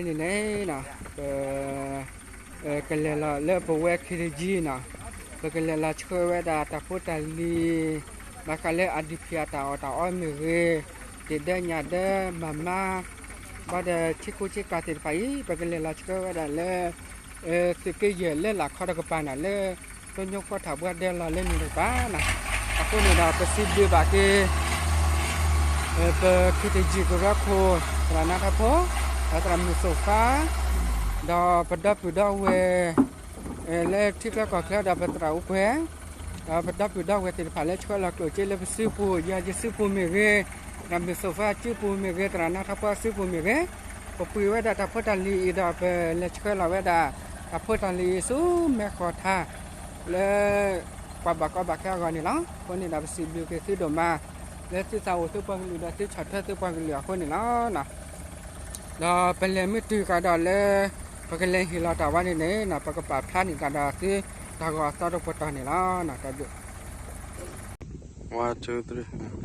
န့ၣ်န့ၣ် ပ ကလဲၤလီၤလၢပဝဲ ခ့တကံ နီၤ, ပကလဲၤလီၤဆှၢဝဲဒၣ်တၢ်ဖိတၢ်လံၤ ဘၣ်ဃးလၢ အဒံၣ်ဖံး အတၢ်အီၣ်တၢ်အီမ့ၢ်ဂ့ၤ, ဒ့ၣ်ဒၢညၣ်ဒၢမၤမါ ဘၣ်ဒီးထံကူထံကၤသ့ၣ်တဖၣ်အံၤ ပကလဲၤလီၤဆှၢဝဲဒၣ်လၢ သုးက့ယဲၢ်လၢလာ်ခီတကပၤနီၤ လၢ တိညိကွီၢ်ထးဘှါဒၢလီၤလၢန့ၣ်တကပၤနီၤ, အဃိန့ၣ်ဒီးပစံးဘျုးဘၣ်က့ၤ ပ ခ့တကံ ကရၢခိၣ် သရၣ်နါထီဖိ ဒီးသရၣ်မုၣ်စိၤဃါ ဒီးပဒီပုၢ်ဒီဝဲၢ် လၢထံချၢကီၢ်ချၢဒီးပသရၣ်အိၣ်ကွဲၢ် ဒီးပဒီပုၢ်ဒီဝဲၢ်သ့ၣ်တဖၣ်လၢဆှၢလီၤကျိၣ်စ့လၢပစုပူၤ ယၤယစုပူၤမ့ၢ်ဂ့ၤ, သရၣ်မုၣ်စိၤဃါစုပူၤမ့ၢ်ဂ့ၤ, သရၣ်နါထီဖိစုပူၤမ့ၢ်ဂ့ၤ, ပပှ့ၤဝဲဒၣ်တၢ်ဖိတၢ်လံၤအံၤဒီးပလဲၤဆှၢလီၤဝဲဒၣ် တၢ်ဖိတၢ်လံၤအံၤဆူမဲဃီၤထါ လၢ ပှၤဘၣ်ကီဘၣ်ခဲအဂီၢ်န့ၣ်လီၤ. အဃိန့ၣ်ဒီးပစံးဘျုးက့ၤသုဒိၣ်မး လၢသုသးအိၣ်သုပှၤကလုာ်ဒီးသုဆီၣ်ထွဲသုပှၤကလုာ်အဃိန့ၣ်လီၤ. ဒီးပလဲၤမ့ၢ်တုၤကဒီးလၢ ပကလဲၤဟ့ၣ်လီၤတၢ်ဝဲန့ၣ်န့ၣ် ပကပာ်ဖျါန့ၢ်ကဒီးသု တၢ်ဂီၤအသီတပတီၢ်န့ၣ်လီၤ. တၢ်ဘျုး န့ၣ် ပ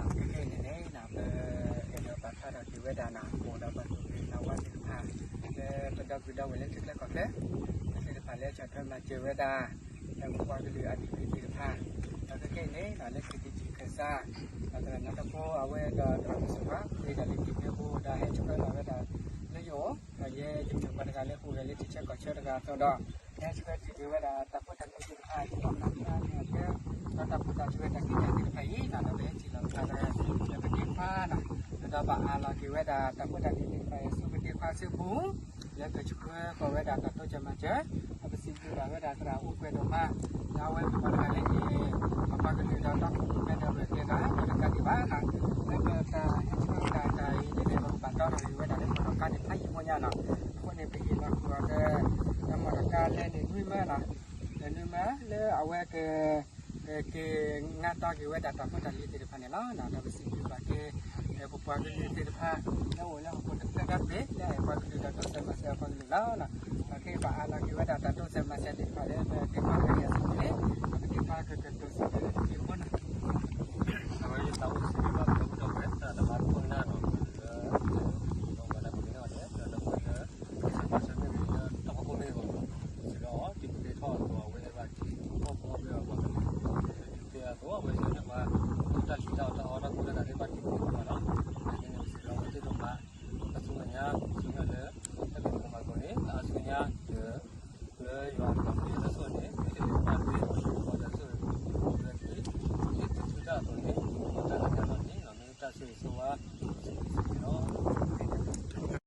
ကဲန့ၣ်န့ၣ် ပအဲၣ်ဒိးပာ်ဖျါထီၣ်က့ၤဝဲဒၣ်နီၤ ပအိၣ်ဒီးပှၤသူၣ်က့သးဝါသ့ၣ်တဖၣ် လၢပဒီပုၢ်ဒီဝဲၢ်လၢထံချၢကီၢ်ချၢ သ့ၣ်တဖၣ်လၢဆီၣ်ထွဲမၤစၢၤဝဲဒၣ် လၢပပှၤကလုာ်အဒံၣ်ဖံးသ့ၣ်တဖၣ် ဒီးကဲန့ၣ် လၢခ့တကံခၢၣ်စး ဒီးသရၣ်နါထီဖိအဝဲဒီးသရၣ်မုၣ်စိၤဃါ သ့ၣ်ဒီးလၢခံန့ၣ်ဖိဒီးဟဲဆှၢလီၤဝဲဒၣ် လၢယအိၣ် ဒီးယဲယမ့ၢ်ပှၤတဂၤလၢဟူးဂဲၤလၢထံဆၢကီၢ်ဆၢတဂၤအသိးဒီး ဟဲဆှၢတ့ၢ်က့ၤဝဲဒၣ်တၢ်ဖိတၢ်လံၤသ့ၣ်တဖၣ် ယလီၣ်ဖျါန့ၢ်အီၤကဲ ဒီးတၢ်ဖိတၢ်လံၤဝဲတၢ်ကံၣ်ညါသ့ၣ်တဖၣ်အံၤ ဒီးပဟဲထံၣ်လီၤဖျါလၢ လၢပဒ့ခွါနီၤ ဒီးဘၣ်အးလီၤက့ၤဝဲဒၣ်တၢ်ဖိတၢ်လံၤသ့ၣ်တဖၣ်အံၤ ဆူပဒ့ခွါစုပူၤ လၢကဆှၢဃီၤဝဲဒၣ်တၢ်တိစၢၤမၤစၢၤ ဒီးပစံးဘျုးဘၣ်ဝဲဒၣ်သရၣ်အိၣ်ကွဲၢ်ဒိၣ်မး ဒီးအဝဲမ့ၢ်ပှၤတဂၤလၢအမ့ၢ် ပပှၤကလုာ်ဒီးတီခိၣ်ရိၣ်မဲဒီးရဲၣ်ကျဲၤသး ဒီးတကးဒံးဘၣ်နီၤ လၢပတၢ်ဟဲဆှၢဝဲဒၣ်တၢ်အံၤန့ၣ် ပကဘၣ်တီထီၣ်က့ၤဝဲဒၣ်လၢ မီၣ်တီၣ်ကါန့ၣ်ဖးယံာ်ဖိညါနီၤ အဃိန့ၣ် ပဟ့ၣ်လီၤဃုာ်အီၤလၢ မီၣ်တီၣ်ကါလၢန့ၣ်နွံမၢနီၤ နွံမၢလၢအဝဲက က့ၤငါတီက့ၤဝဲဒၣ်တၢ်ဖိတၢ်လံၤသ့ၣ်တဖၣ်န့ၣ်လီၤ. ဒီးပစံးဘျုးဘၣ်က့ၤ ပပှၤကလုာ်သ့ၣ်တဖၣ် လၢအိၣ်လၢဟီၣ်ခိၣ်တဖျၢၣ်ဖျၢၣ် လၢအဲၣ်ပှၤကလုာ်ဒီးတိစၢၤမၤစၢၤပှၤကလုာ်လီၤ. ဒီးက့ၤပာ်အးလီၤက့ၤဝဲဒၣ်တၢ်တိစၢၤမၤစၢၤသ့ၣ်တဖၣ်လၢပဒ့ခွါတဂၤအံၤအစုပူၤန့ၣ် ပဒ့ခွါကကတိၤစံး